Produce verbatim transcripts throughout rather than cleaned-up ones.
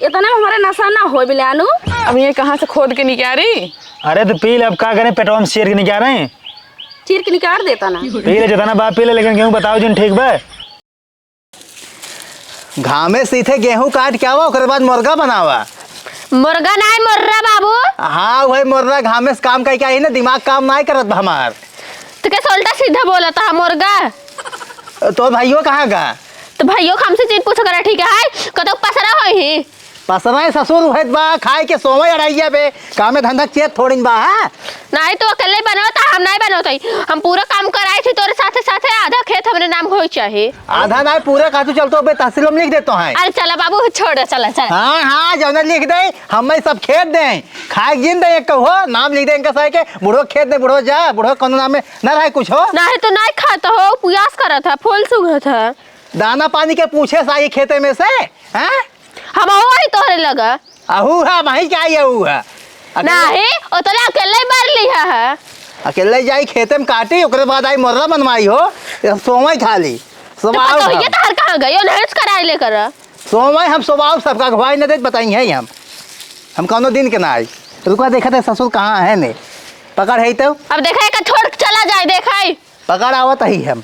इतना में हमारा नशा ना होए बिलानू। अब ये कहाँ से खोद के निकाली? अरे तो पी ले, अब का करें, पेटवा में चीर के निकालें। चीर के निकाल देता ना। पी ले, जितना बा पी ले, लेकिन गेहूँ बताओ जिन ठीक बा। घामे सीधे गेहूँ काट के आवा, ओकरे बाद मुर्गा बनावा। मुर्गा नाहीं, मोर्रा बाबू। हाँ, वही मोर्रा, घामे से काम कइ के आई ना, दिमाग काम नाहीं करत बा हमार। तो कैसे उल्टा सीधा बोलत हा, मुर्गा? तो भइयो कहाँ गा? तो भइयो का हमसे चीज पूछा करा, ठीक है? कतौ पसरा होई ही। पसरा है ससुर, उहत बा, खाए के सोवे अड़ाइया बे, कामे धंधा के चेत थोड़िन बा, हाँ? नाहीं तो अकेले बनवता, हम नाहीं बनवतई। हम पूरा काम कराई थी तोरे साथे साथे, आधा खेत हमरे नाम होई चाहे। आधा नाहीं, पूरा का तू चलतो बे, तहसील में लिख देतो है। अरे चला बाबू, छोड़, चला, चला। हाँ, हाँ, जौन लिख दे, हम सब खेत दे, खाए जिन दे, एक हो, नाम लिख दे इनका सही के, बुढ़ो खेत दे, बुढ़ो जा, बुढ़ो कौनो नाम में ना रहे कुछ हो। नाहीं तो नाहीं खात हो, उपवास करत है, फूल सूंघत है। दाना पानी के पूछे साई खेते में से, हैं? हम वही तोहरे लगा। अहू है, वही क्या ये हू है? अकेले नाहीं, ओतला अकेले ही बार लिहा है। अकेले जाई खेते में काटी, ओकरे बाद आई मोर्रा बनवाई हो, ये सोवई खाली। तो सोवाओ पता हो, हम। ये तो हर कहाँ गई, उन्हें कराई लेकर। सोवई हम सोवाओ सबका घुवाई न दे, बताई है हम। हम कौनो दिन के ना आई। रुका देखत है ससुर कहाँ है ने। पकड़ है तो। अब देखा है का छोड़ के चला जाए, देखा है। पकड़ आवत ही हम।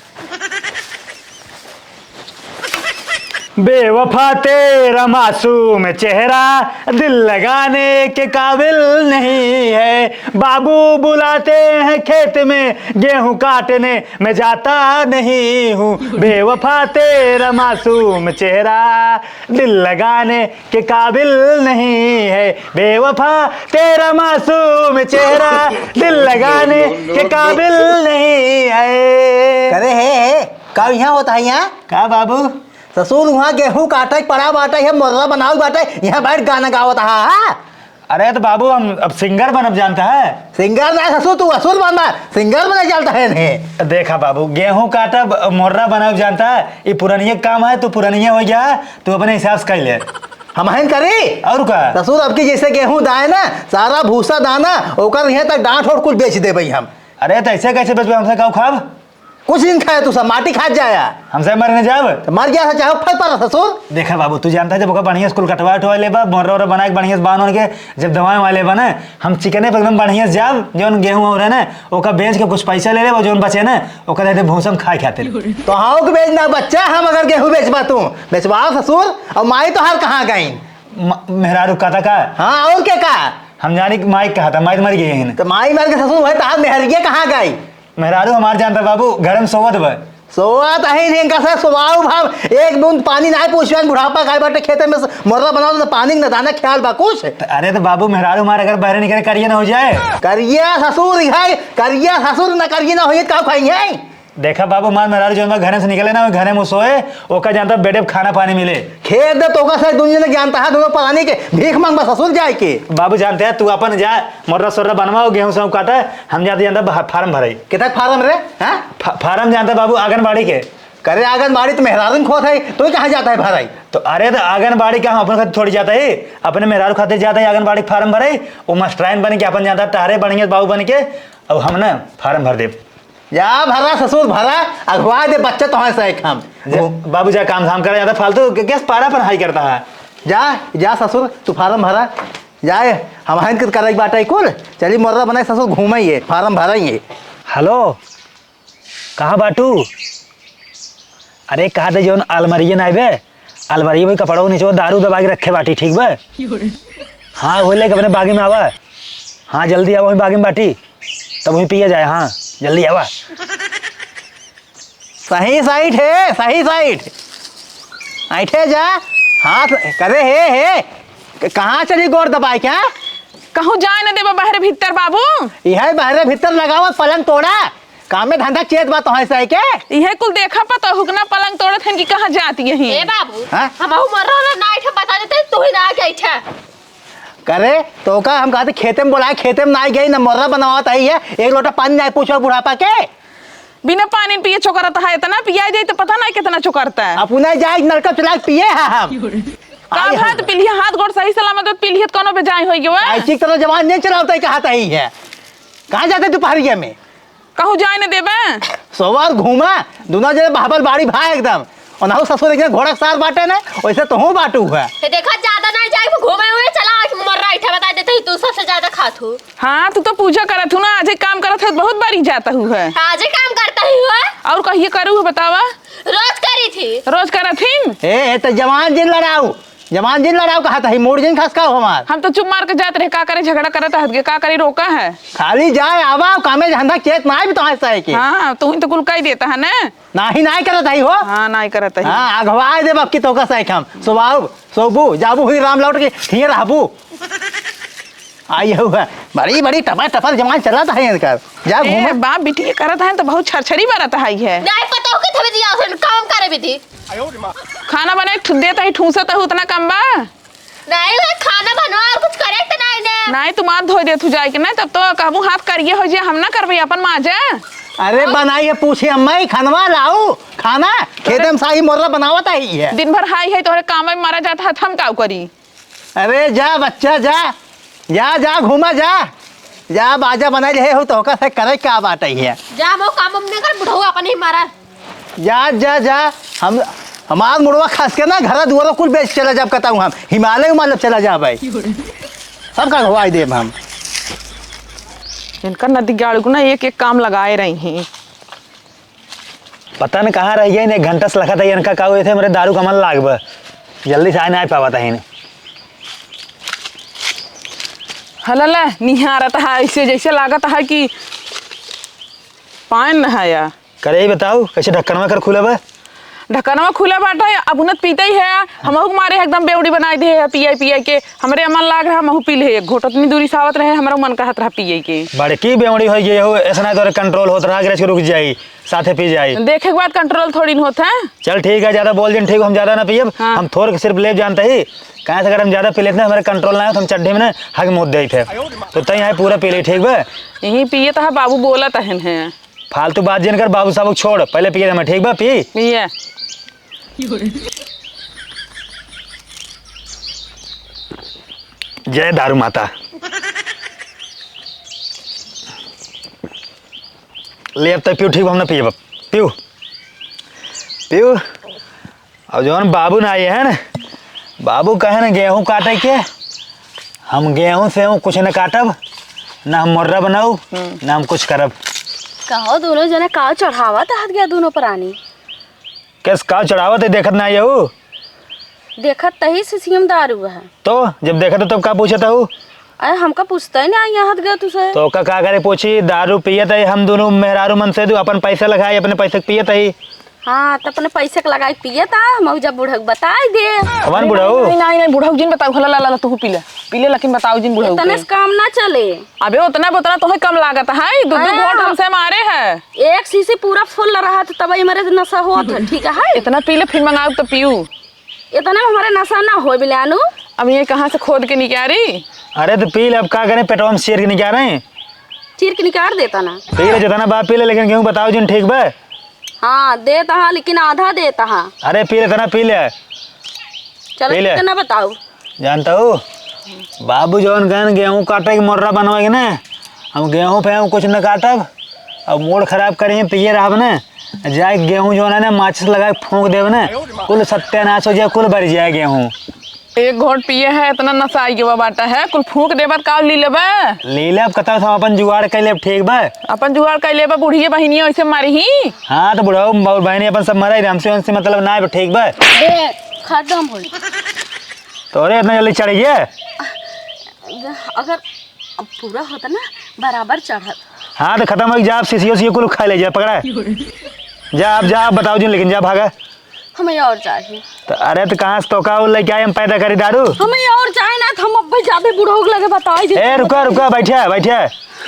बेवफा तेरा मासूम चेहरा दिल लगाने के काबिल नहीं है। बाबू बुलाते हैं खेत में गेहूं काटने, मैं जाता नहीं हूँ। बेवफा तेरा मासूम चेहरा दिल लगाने के काबिल नहीं है। बेवफा तेरा मासूम चेहरा दिल लगाने के काबिल नहीं है। अरे हे, हे, का यहाँ होता है यहाँ? का बाबू? ससुर वहाँ गेहूं काटे के पड़ा बाटे, ये मोर्रा बनावे बाटे, यहाँ बैठ गाना गावत हा, हाँ? अरे तो बाबू, हम अब सिंगर बनब जानता है। सिंगर ना ससुर, तू असुर बनबा, सिंगर बने चलता है ने। देखा बाबू, गेहूं काटब, मोर्रा बनाब जानता है, ये पुरनिया काम है, तू पुरनिया हो गया, तू अपने हिसाब से कर ले। हम हन करी? और का? ससुर, अब की जैसे गेहूं दाए ना, सारा भूसा दाना, ओकर यहाँ तक डांट ओट कुल बेच देबे हम। अरे तो ऐसे कैसे बेचबे, हमसे काऊ खाब? कुछ दिन खाए तू सब, माटी खात जाया। हमसे मरने जाब? तो मर गया था, चाहे फल पर ससुर। देखा बाबू, तू जानता है, जब ओका बढ़िया स्कूल कटवा उठवा लेबा, मोर्रा ओर्रा बना के बढ़िया से बांध उन के, जब दवाई वाले बने, हम चिकने पे एकदम बढ़िया से जाब, जौन गेहूं हो रहे ना, ओका बेच के कुछ पैसा ले लेबा, जौन बचे ना, ओका दे दे भूसा में खाए खातिर। तो हाँ, के बेच ना बच्चा, हम अगर गेहूं बेचबा तू, बेचवाओ ससुर, और माई तोहार कहाँ गई? म-, मेहरारू कहता का? हाँ, और के का? हम जानी कि माई कहा था, माई तो मर गई है ना। तो माई मर के ससुर हुए, तहार मेहरिया कहाँ गई? मेहरारू हमार जानता बाबू, घर में सोवत बा। सोवत अही नहीं, इनका से सोवाऊ भाव, एक बूंद पानी नाहीं पूछियन, बुढ़ापा खाए बाटे खेते में से, मोर्रा बनाओ तो पानी न दाना ख्याल बा कुछ। त-, अरे तो बाबू, मेहरारू हमार अगर बहरे निकले, करिया ना हो जाए। करिया ससुर है, करिया ससुर न करिया ना होई, का खाई है? देखा बाबू, हमार मेहरारू जौन बा घरे से निकले ना, घरे में सोए, ओका जानता बेडे पे खाना पानी मिले। खेत दे तोका से दुनिया ने जानता है, दोनों परानी के भीख मांगबा ससुर जाए के। बाबू जानते हैं, तू अपन जा, मोर्रा सोर्रा बनवाओ, गेहूं सेहूं काटा, हम जाते जानता बा-, फार्म भराई। कितना फार्म रे? हाँ? फा-, फार्म जानता बाबू, आंगनबाड़ी के। करे आंगनबाड़ी तो मेहरारू खोत है, तू कहाँ जाता है भराई? तो अरे तो आंगनबाड़ी का हम अपन खातिर थोड़ी जाता है, अपने मेहरारू खातिर जाता है आंगनबाड़ी फार्म भराई, वो मास्टराइन बन के अपन जानता है, तहरे बढ़िया बाबू बन के, और हम ना फार्म भर देब। जा भरा ससुर भरा, अगवा दे बच्चा तोहरे से एक हम। जा, बाबू जा काम धाम करे, ज्यादा फालतू के, केस पारा पर हाई करता है। जा, जा ससुर, तू फार्म भरा, जाए, हम हन के करे बाटा कुल, चली मोर्रा बनाए ससुर घूमे ये, फार्म भरा ये। हेलो, कहाँ बाटू? अरे कहा दे जौन अलमारिये ना आइबे, अलमारी में कपड़ा नीचे दारू दबा के रखे बाटी, ठीक बा? हाँ, वही लेके अपने बागी में आवा। हाँ, जल्दी आवा, वही बागी में बाटी, तब वही पिया जाए। हाँ, जल्दी आवा। सही साइड है, सही साइड। ऐठे जा, हाथ करे हे, हे। क-, कहाँ चली गोड़ दबाए क्या? कहूँ जाए न देबा बहरे भीतर बाबू। यह बहरे भीतर लगावत पलंग तोड़ा। काम में धंधा चेत बा तोहरे से के? इहे कुल देखा पता हुकना पलंग तोड़त हन कि कहाँ जात यही। ए बाबू, हाँ? हमहू मर रहल ना, ऐठे बता देते, तू ही ना आके ऐठे। करे, तो का हम कहते खेते में बोलाए, खेते में ना आई गई, ना मोर्रा बनावत आई है, एक लोटा पानी ना पूछो बुढ़ापा के। बिना पानी पिए चोकरत है, इतना पिया जाए तो पता नहीं कितना चोकरता है। अपना जाए नलका चला के पिए है हम। का आई भात हम। पिलिया, हाथ गोड़ सही सलामत पिलिया, कोनो बेजाय होई गयो है। ऐसी तरह जवान नहीं चलावता है, कहा तही है। कहाँ जाते दोपहरिया में? कहूँ जाए न देबे? सोवर घूमा, दोनों जने बहबल बाड़ी भाई एकदम। ओनहु ससुर एक जने घोड़ा के सार बाटे ने, वैसे तोहूँ बाटू है। ए, देखा, ज्यादा नहीं जाई, तू। हाँ, तू तो पूजा करत हू ना, आजे काम करत है, बहुत बारी जात हू है। आजे काम करत ही हो। और कहिए करू है, बतावा। रोज करी थी। रोज करत ही। ए, ए, तो जवान जिन लड़ाऊ, जवान जिन लड़ाऊ कहत ही, मूड़ जिन खसकाऊ हमार। हम तो चुप मार के जात रहे, का करे झगड़ा करत हत के, का करे रोका है। खाली जाए आवा, कामे धंधा खेत ना आए भी तो हंस है के। हाँ, तू ही तो कुल कही देता है ना। नाही, नाही करत ही हो। हाँ, नाही करत ही। हाँ, अगवाए देब अब की तोका साइक हम। सोबाऊ, सोबू, जाबू हुई राम लौट के, हिये रहबू। आई हऊ है, बड़ी, बड़ी टपर, टपर जवान चलत है इनकर। जा ए, घूम। बाप बिटिया करत है तो बहुत छरछरी बरत है है। नाही पता हो के थमे दिया उसे काम करे बिटी। खाना बनाए ठु-, देत ही ठूसत हू उतना कम बा। नाही, वह खाना बनवा और कुछ करे तो नाही ने। नाही, तू माथ धोए देत हू जाए के, नाही तब तो कहबू हाथ करिए हो जे हम ना करबे अपन माँ जे। अरे और बनाइए, पूछे अम्मा, ई खनवा लाऊ, खाना? खेते में साही मोर्रा बनावत आई है। दिन भर हाई है, तोहरे काम में मारा जाता है, हम काऊ करी? अरे जा बच्चा, जा, जा, जा, घूमा जा, जा, बाजा बनाई रहे हो, तो ओकर से करे का बात है? जा, वो काम हम नहीं कर, बुढ़ऊ अपन ही मारा। जा, जा, जा, हम, हमार मुड़वा खस के ना, घरा दुआरा कुल बेच चला जाब, कताऊ हम, हिमालय उमालय चला जाब भाई। सब का घवाई देब हम। इनका नदी गाड़ू को ना एक एक काम लगाए रही हैं। पता न कहाँ रह गए, एक घंटा से लखत है, इनका का हुए थे, हमरे दारू का मन लाग बा, जल्दी से आए ना आए पावत है। हला ला, निहारत है ऐसे, जैसे लागत है कि पान न है या। करे ही बताओ, कैसे ढक्कनवा कर खुला बा? ढक्कनवा खुला बाटे, अब उनत पीते ही है, हमहू के मारे एकदम बेवड़ी बनाई दे है, पियाई पियाई के। हमरे मन लाग रहा, हमहू पी ले एक घोट, उतनी दूरी से आवत रहे, हमरा मन कहत रहा पिए के। बड़की बेवड़ी हो गई हो, ऐसा ना तोरे कंट्रोल होत रहा, अगर रुक जाई। साथे पी जाई। देखे के बाद कंट्रोल थोड़ी न होत है। चल ठीक है, ज्यादा बोल जिन, ठीक, हम ज्यादा ना पियब, हाँ। हम थोड़ के सिर्फ लेब जानते ही, कहाँ से अगर हम ज्यादा पी लेते ना, हमारे कंट्रोल ना हो, तो हम चड्ढी में ना हग मूत देते। तो तई यहाँ पूरा पी ले, ठीक बा? यहीं पिए तो है, बाबू बोला तहन है। फालतू बात जिन कर, बाबू साहब को छोड़, पहले पिए दे हमें, ठीक बा? पी। पिए। जय दारू माता। ले अब तक पीऊ, ठीक बा, हम ना पियब अब। पीऊ, पीऊ। अब जौन बाबू ना आए हैं ना, बाबू कहे ना गेहूँ काटे के, हम गेहूँ से हूँ कुछ न काटब, ना हम मोर्रा बनाऊ, हम्म। ना हम कुछ करब। कहो दोनों जना का चढ़ावा तहत गया दोनों प्राणी? कैस का चढ़ावत है, देखत ना आइहू? देखत तही से सीएम दारू है। तो जब देखत हो तब का पूछत हू? अरे हमका पूछता ही ना यहाँ गया तुसे। तो का, का करे पूछी, दारू पियत है, हम दोनों मेहरारू मन से दू अपन पैसा लगाए, अपने पैसे के पियत है। हाँ, तो अपने पैसे के लगाई पियत आ, हम जब बुढ़ऊ बताई दे। कवन बुढ़ऊ? नहीं, नहीं, नहीं, बुढ़ऊ जिन बताऊ, हला, ला, ला, ला, तू पी ले, पी ले, लेकिन बताऊ जिन बुढ़ऊ इतने के। से काम ना चले। अबे उतना बोतना तोहे कम लागत है, दू दू हाँ। घोट हमसे मारे है। एक शीशी पूरा फुल रहा तो तब ही मेरे नशा होत है, ठीक है? इतना पी ले, फिर मंगाऊ तो पीऊ। इतना में हमारे नशा ना हो बिलानू। अब ये कहाँ से खोद के निकाली? अरे तो पी ले, अब का करें, पेटवा में चीर के निकाल रहे हैं। चीर के निकाल देता ना। पी ले, जितना बाप पी ले, लेकिन गेहूँ बताओ जिन, ठीक बा? हाँ, देता हाँ, लेकिन आधा देता हाँ। अरे पी ले, इतना पी ले। चलो, पी ले। कितना बताओ? जानता हूँ, बाबू जौन गन गेहूँ काटे के मोर्रा बनवाएगी ना, हम गेहूँ पे हम कुछ न काटब, अब मूड खराब करिए, पिए रहब ना, जाए गेहूँ जौन है ना, माचिस लगा के फूंक देब ना, कुल सत्यानाश हो जाए, कुल बरि जाए गेहूँ। एक घोट पिए है, इतना नशा आई गवा बाटा है, कुल फूंक देबा, का ली लेबा? ली लेब, कतौ से हम अपन जुगाड़ कर लेब, ठीक बा? अपन जुगाड़ कर लेबा, बुढ़िए बहिनिया ऐसे मारी ही। हाँ, तो बुढ़ऊ और बहिनी अपन सब मरे, हमसे उनसे मतलब ना है, ठीक बा? ए, खत्म हो। तोरे इतना जल्दी चढ़ गया? अगर अब पूरा होता ना, बराबर चढ़त। हाँ, तो खत्म हो जा, अब सीसी उसी कुल खा ले जा, पकड़ा। जा, अब जा, अब बताओ जिन, लेकिन जा, भागा। हमें और चाहिए। तो अरे, तो कहाँ से तोका वो लेके आए हम पैदा करी दारू? हमें और चाहे ना, तो हम अब भी जाबे बुढ़ऊ के लगे बताई दे। ए, रुका, रुका, बैठा, बैठा।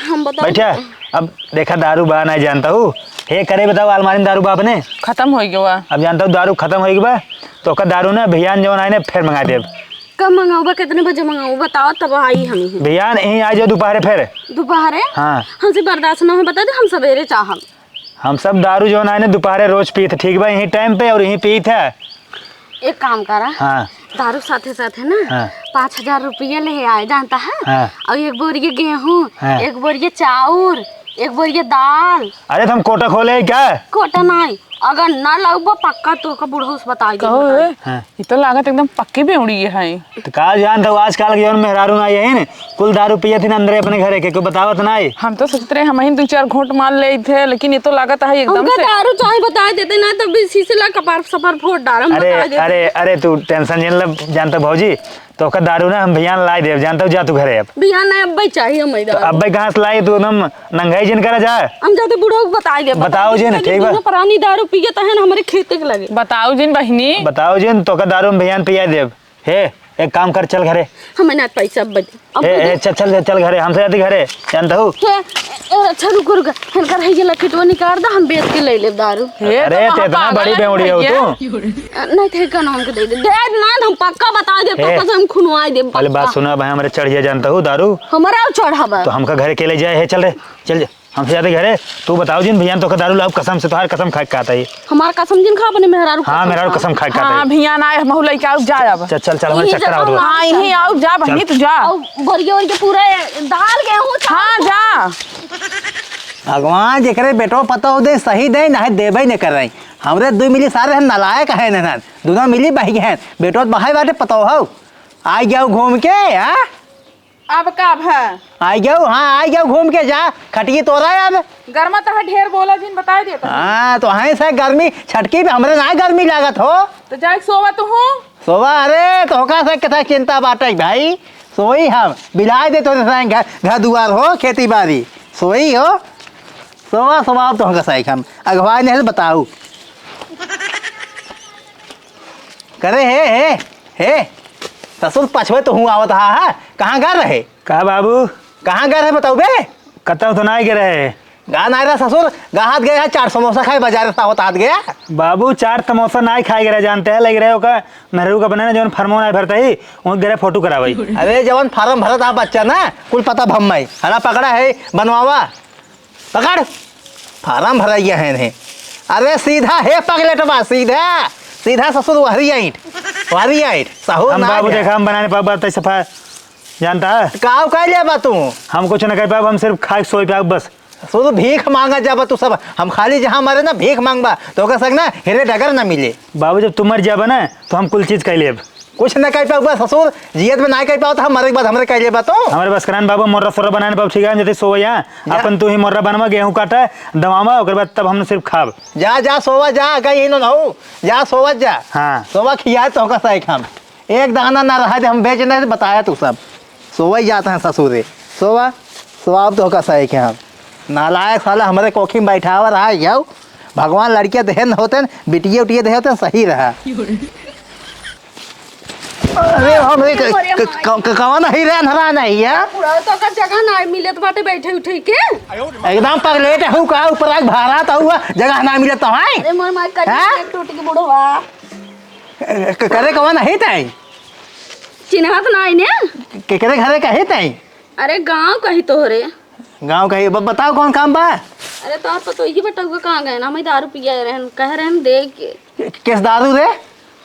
हम बताओ। बैठा। अब देखा, दारू बा नहीं जानता हूँ। हे करे बताओ, अलमारी में दारू बा अपने? खत्म हो गया। अब जानता हूँ, दारू खत्म हो गया बा, तो ओकर दारू ना भियान जवन आए ना, फिर मंगा देब। कब मंगाऊबा, कितने बजे मंगाऊबा, बताओ, तब आई हम ही। भियान यहीं आ जाओ दोपहरे फिर। दोपहरे? हाँ। हमसे बर्दाश्त ना हो, बता दे, हम सवेरे चाहब। हम सब दारू जौन आए ना दोपहरे रोज पीत, ठीक बा, यही टाइम पे और यही पीत है। एक काम करा, हाँ। दारू साथे साथे ना हाँ। पाँच हजार रुपया ले आए, जानता है? हाँ। और एक बोरिया गेहूँ, हाँ। एक बोरिया चाउर, एक बोरिया दाल। अरे, तो हम कोटा खोले हैं क्या? कोटा नहीं, अगर ना लउबा पक्का तोहका बुढ़ऊ से बताइ देब, कहो बताइ। ए, हाँ। ई तो लागत एकदम पक्की बेवड़ी है। तो का जानत हो, आजकल के जौन मेहरारू ना है न, कुल दारू पियत ही ना अंदरे अपने घरे के, कोई बतावत ना है। हम तो सोचत रहे हम ही दू चार घूंट मार लेइत है, लेकिन ये तो लागत है एकदम हमका से। दारू चाहे बताइ देते ना, तब इसी से ला कपार सपार फोड़ डाल, हम अरे, बताइ देते। अरे, अरे, तू tension जिन ले, जानत हो भौजी, तोहका दारू ना हम बिहान लाइ देब, जानत हो, जा तू घरे अब। बिहान ना, अब्बे चाहिए हमें तो दारू। अब्बे कहाँ से लाई तू, एकदम नंगाई जिन करा जा। हम जाते बुढ़ऊ को बताइ देब, बताओ जिन, ठीक बा। दोनों परानी दारू पियत है ना, हमरे खेते के लगे। बताओ जिन बहिनी। बताओ जिन, तोहका दारू हम बिहान पिया देब। हे, एक काम कर, चल घरे। हमें ना पैसा अब बच-, अब हे, बच- हे, चल, चल, चल घरे, हमसे जाती घरे, जानत हो। हे, ए, अच्छा, रुको, रुको, इनकर है ये लकिटवा निकाल दे, हम बेच के ले लेब दारू। हे, अरे, तो ते इतना पागल बड़ी है बेवड़ी हो भैया। तू। नहीं थे, का नाम के दे दे, दे ना, हम पक्का बताइ देब, हे, तो कसम खुनवाइ देब, पहले बात पक्का। सुना भाई, हमरे चढ़िया जानत हो दारू। हमारा चढ़ावा। तो हमका घरे के ले जाए, हे, चल रे, चल जा। हमसे जाते घरे, तू बताओ जिन भैया, तोहका दारू लाउब कसम से, तोहार कसम खाए के कहत है। हमार कसम जिन खा अपने मेहरारू हाँ, कसम मेहरारू खा। कसम खाए के कहत हाँ, है। भैया ना, हमहू लइके आउब, जा अब। चल, चल, चल, हमारे इही चक्कर जगह आवत बा। हाँ, इही आउब, जा बहिनी, तू जा। और बरिया उरिया पूरा दाल गेहूं हाँ, चाउर जा। भगवान जेकरे बेटो पतोह दे, सही दे, नाहीं देबे न करे। हमरे दुइ मिली सारे हम नालायक हैं न, दुनो मिली बहि गए हैं। बेटो बहाई बाटे पतोह हो। आइ जाउ घूम के, हाँ? अब का भा? आइ जाउ, हाँ, आइ जाउ घूम के जा, खटिए तोरा अब। गरमा तह ढेर बोला जिन बताइ देत। हाँ, तो हैं से गर्मी छटकी पे हमरे ना गर्मी लागत हो। तो जाए सोवा तू हूँ। सोवा, अरे, तोहका से कथा चिंता बाटे भाई, सोई हम, बिलाइ दे तोरे संग घर, घर दुआर हो, खेती बारी, सोई हो, सोवा, सोवा, अब तोहका सही हम, अगवाई नहीं बताऊ। करे, हे, हे, हे, ससुर पछवे तो हूँ आवत हा, हा? कहाँ गा रहे? का बाबू? कहाँ गा रहे बताऊ बे? कतौ तो नाई गे रहे। गा नाई रहा ससुर, गा हाथ गए है, चार समोसा खाए बाजार से आवत हाथ गया। बाबू, चार समोसा नाई खाए गे रहे, जानते हैं, लग रहे ओका मेहरू का बनाने जौन फार्मो नाई भरता ही, उन गे रहे फोटो करावई। अरे जवन फार्म भरत आ बच्चा ना, कुल पता भम्मई, हरा पकड़ा है, बनवावा। पकड़, फार्म भरइया है ने। अरे सीधा हे पगलेटवा, सीधा, सीधा ससुर वहरी आइट, वहरी आइट, सहूर हम ना बाबू है। देखा, हम बनाने पाब बात सफा, जानता है? काव कह लिया बा तू? हम कुछ न कह पाब, हम सिर्फ खाए सोए पाब बस। ससुर भीख मांगा जाबा तू सब, हम खाली जहाँ मरे ना भीख मांगबा, तो ओकर संग ना हेरे डगर ना मिले। बाबू जब तू मर जाबा ना, तो हम कुल चीज कह लेब। कुछ न कह पाउबा ससुर, जियत में ना कह पाओ तो हम मरे के बाद हमरे कह लेबा तो। हमरे बस करान बाबू, मोर्रा सोर्रा बनाए न पाउब, ठीक है, हम जते सोवा यहाँ, जा। अपन तू ही मोर्रा बनवा, गेहूं काटा, दमावा, ओकर बाद तब हम सिर्फ खाब। जा, जा, सोवा, जा, गई ही न हो, जा, सोवा, जा। हाँ। सोवा खिया तो का साइक हम। एक दाना ना रहा दे, हम बेच नहीं बताया तू सब। सोवा ही जाता है ससुरे। सोवा, सोवा अब तो का साइक हम। नालायक साला हमरे कोखी में बैठावा रहा है, जाओ। भगवान लड़किया देहे न होते न, बिटिया उटिया देहे होते न, सही रहा। अरे, हम एक, अरे, क-, माई। क-, क-, कवन ही रे अन्हरा नहीं है? बुढ़ऊ तो का जगह ना मिलत बाटे बैठे उठे के। एकदम पगलेट हऊ का, ऊपर आज भारत हुआ, जगह ना मिलत तो है। अरे, मोर माई कटी हाँ? एक टूट के बुढ़वा। क-, करे कवन ही तई? चिन्हत ना आईने? के-, केकरे घरे का ही तई? अरे, गाँव कही तोहरे। गाँव कही, ब-, बताओ कौन काम बा? अरे, तोहर पतोही बटउआ कहाँ गए ना? मैं दारू पिया रहन, कह रहन दे के। के-, केस दारू रे?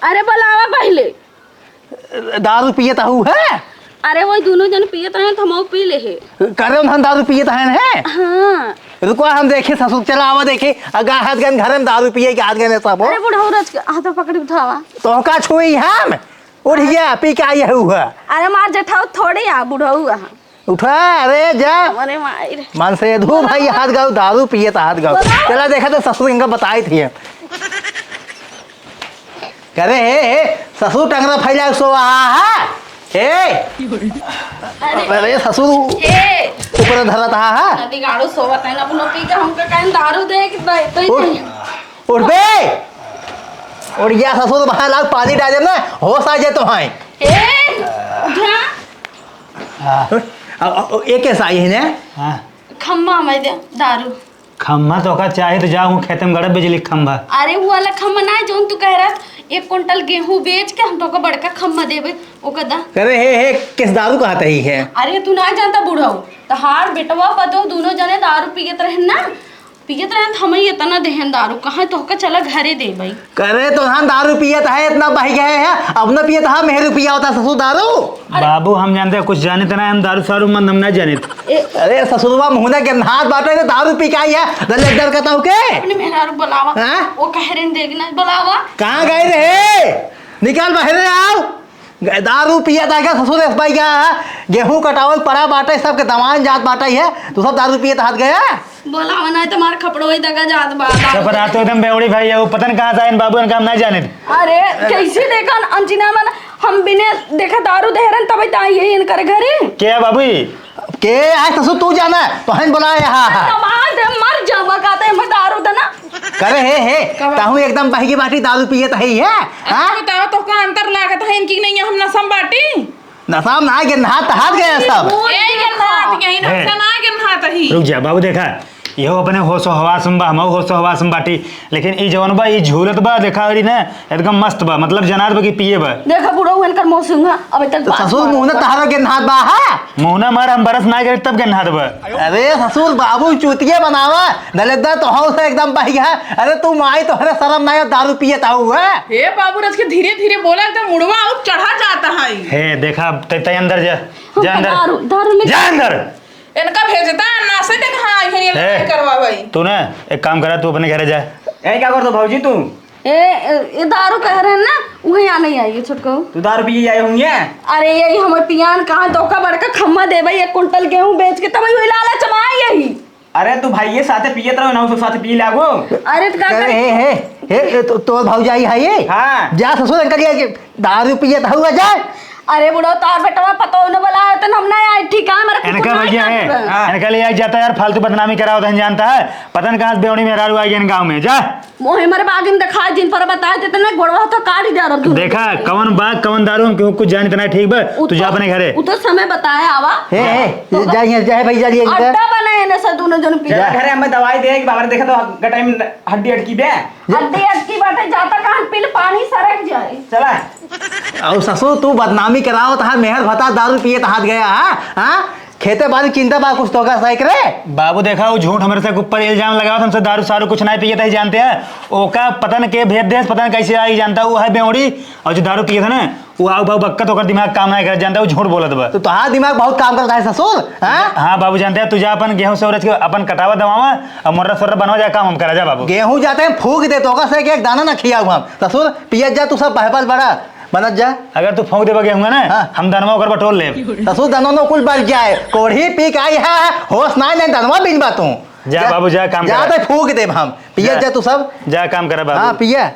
अरे, बोलावा पहिले। दारू पियत हऊ है? अरे, वही दोनों जन पियत रहे, तो हम पी ले हे। करे उन्हन दारू पियत हैं, हैं? हाँ। रुको, हम देखे ससुर, चला आवा देखे। अगा हाथ गन घर में दारू पिए के हाथ गन सब हो। अरे, बुढ़ऊ रच के हाथ पकड़ी उठावा। तो का छुई हम? उठ गया, पी के आई है हुआ। अरे, मार जेठाऊ थोड़े आ, बुढ़ऊ आ। उठा, अरे जा। अरे माई रे। मन से धू भाई, हाथ गाओ, दारू पिए तो हाथ गाओ। बोला। चला देखा तो ससुर इनका बताई थी। करे, हे, हे, ससुर टंगरा फैला के सो रहा है। हे। अरे। अरे ससुर ए। ऊपर धरत रहा है। नदी गाड़ू सोवत है ना, अपनो पी के हमका कहीं दारू दे के दे, दे उठ। दे। उठ बे। उठ गया ससुर, बाहर लाग पानी डाले ना, होश आ जाए तो भाई। ए, उठा। हाँ। अब, अब, अब ये कैसा आई है ने? हाँ। खम्मा मैं दे, दारू। खम्मा तो का चाहे तो जाओ खेत में गड़ा बिजली खम्मा। अरे वो वाला खम्मा ना है जौन तू कह रहा, एक कुंटल गेहूं बेच के हम तोका बड़का खम्मा देबे, ओका दा। अरे हे, हे, किस दारू का आता ही है? अरे तू ना जानता बुढ़ऊ, तहार बेटवा पतो दोनों जने दारू पियत रहन ना, पियत रहन त हमही इतना देहन दारू, कहाँ तोहका चला घरे देबई। करे तो हम दारू पियत है, इतना बह गए हैं, अब न पियत है, मेहरू पिया होता ससुर दारू। अरे। बाबू, हम जानते हैं, कुछ जानित ना, हम दारू सारू मंद हम ना जानित। ए। अरे ससुरवा मुहना के नाथ बाटे, तो दारू पी के आई है, दलिद्दर कहता हूँ के? अपने मेहरारू बुलावा। हाँ? वो कह रहे हैं, देखना, बुलावा। कहाँ गए रहे? निकल बहरे आओ। दारू पियत है क्या ससुर? इस भाई क्या है? गेहूं कटावल पड़ा बाटे, सबके दवान जात बाटे है, तू सब दारू पियत हाथ गया? बोलावा नहीं, तुम्हार खपड़ो ही दगा जात बा। चुप रहा, तो एकदम बेवड़ी भाई है, वो पता नहीं कहाँ से आए इन बाबू, इनका हम नहीं जाने। अरे, कैसे देखा न, अनचिना मन, हम बिने देखा दारू देहरन, तब तो आई है इनकर घरे। के है बाबू? के आए ससुर, तू जाना, तो हम बुलाए, हाँ, हाँ। दमाद मर जावा, कहते हैं, मैं दारू देना। करे हे, हे, का बा? ताहू एकदम बहगी बाटी दारू पियत है, है? अच्छा, हाँ? बताओ, तो का अंतर लागत है इनकी नहीं है, हम नशम बाटी? नशम ना, गिन्हात हाथ गए सब। ए, गिन्हात, यही हे। नशा ना, गिन्हात ही। रुक जा, बाबू, देखा, इहो अपने होशो हवास में बा, हमहू होशो हवास में बाटी, लेकिन ई जवन बा, ई झूलत बा, देखा, अरे ना, एकदम मस्त बा, मतलब, जनात बा कि पिए बा। देखा, बुढ़ऊ, इनकर मौसम है, अबे तक तो बात ससुर मारत मुंह न बा। तहारो गिन्हात बा, है? मुंह ना मार, हम बरस ना गिरे, तब गिन्हात बा। अरे ससुर, बाबू चूतिया बनावा, दलिद्दर तो हौ से एकदम बह गया। अरे तू माई, तोहरे शरम ना है, दारू पियत हऊ है। हे बाबू, रच के धीरे धीरे बोला, एकदम मुड़वा और चढ़ा जाता है। हे देखा, ते, ते अंदर जा, हम जा अंदर। दारू, दारू ले जा अंदर। इनका भेजता, ना से देख, हाँ, इन्हें हे, लड़ाई करवा भाई। तू ना एक काम करा, तू अपने घरे जा। ए, क्या कर दो भौजी तू? ए, ए, ए, दारू कह रहे हैं ना, वही आने ही आई है छोटको। तू दारू पी के आई होंगे? अरे यही हमर पियान कहाँ, तो का बड़का खम्मा देबे, एक कुंटल गेहूं बेच के तब वही लालच में आई यही। अरे तू भाई ये साथे पियत रहो ना, उसके साथे पी लागो। अरे तो का अरे, कर- हे, हे, हे, हे, तो, तो भौजाई है ये? हाँ। जा ससुर, इनका लिए दारू पियत हुआ जा। अरे बुढ़ो, तार बेटवा पतो न बोला है, तो हम ना आए, ठीक है, मेरा कुछ इनका ना भैया है, करना। हाँ। इनका लिए जाता है यार, फालतू बदनामी कराओ, तो जानता है, पता न कहाँ से बेवड़ी मेहरारू आई है इन गाँव में, जा। मोहे मरे बागिन दिखाए, जिन पर बताए, जितने गोड़वा तो काट ही जा रहा तू। देखा, कौन बा, कौन दारू, हम केहू कुछ जानित ना, ठीक बा? उ तू जा तो, अपने घरे। उ तो समय बताए आवा। हे, हे, तो जा यहाँ, जा भाई, जा लिए इनका। अड्डा बनाए ने से दोनों जन पी। जा घरे, हमें दवाई दे कि बाबा ने देखा तो गटाई में हड्डी अटकी बे। हड्डी अटकी बाटे, जाता कहाँ पील पानी सरक जाए। चला। और ससुर, तू बदनामी कराओ, तहार मेहर भता दारू पिए तहात गया, हाँ? हाँ? खेते बारी चिंता बा कुछ तोका सैक रे? बाबू देखा, वो झूठ हमरे से ऊपर इल्जाम लगावत, हमसे दारू सारू कुछ नहीं पिए तही जानते हैं। ओका पता न के भेद देस, पता न कैसे आई जानता, वो है बेवड़ी। और जो दारू पिए था ना, वो आऊ बाऊ बक्कत ओकर दिमाग काम नहीं करत जानता, वो झूठ बोलत बा। तो तोहार दिमाग बहुत काम करता है ससुर, हाँ? हाँ बाबू जानते हैं, तू जा अपन गेहूं से उरज के अपन कटावा दवावा और मोर्रा सोर्रा बनवा जा, काम हम करा जा बाबू। गेहूं जाते हैं फूक दे, तोका से एक दाना ना खियाऊ हम। ससुर पियत जा, तू सब बहबल बड़ा। बनत जा। अगर तू फूंक देबा गेहूं ना, हाँ। हम दनवा ओकर बटोर लेब। ससुर दनवा न कुल बच जाए। कोढ़ी पी के आई है, होश ना ले, दनवा बिन बा तू। जा जा, बाबू, जा, काम जा करा। तो फूंक देब हम। पियत जा। जा तू सब। जा, काम करा बाबू। हाँ, पिया।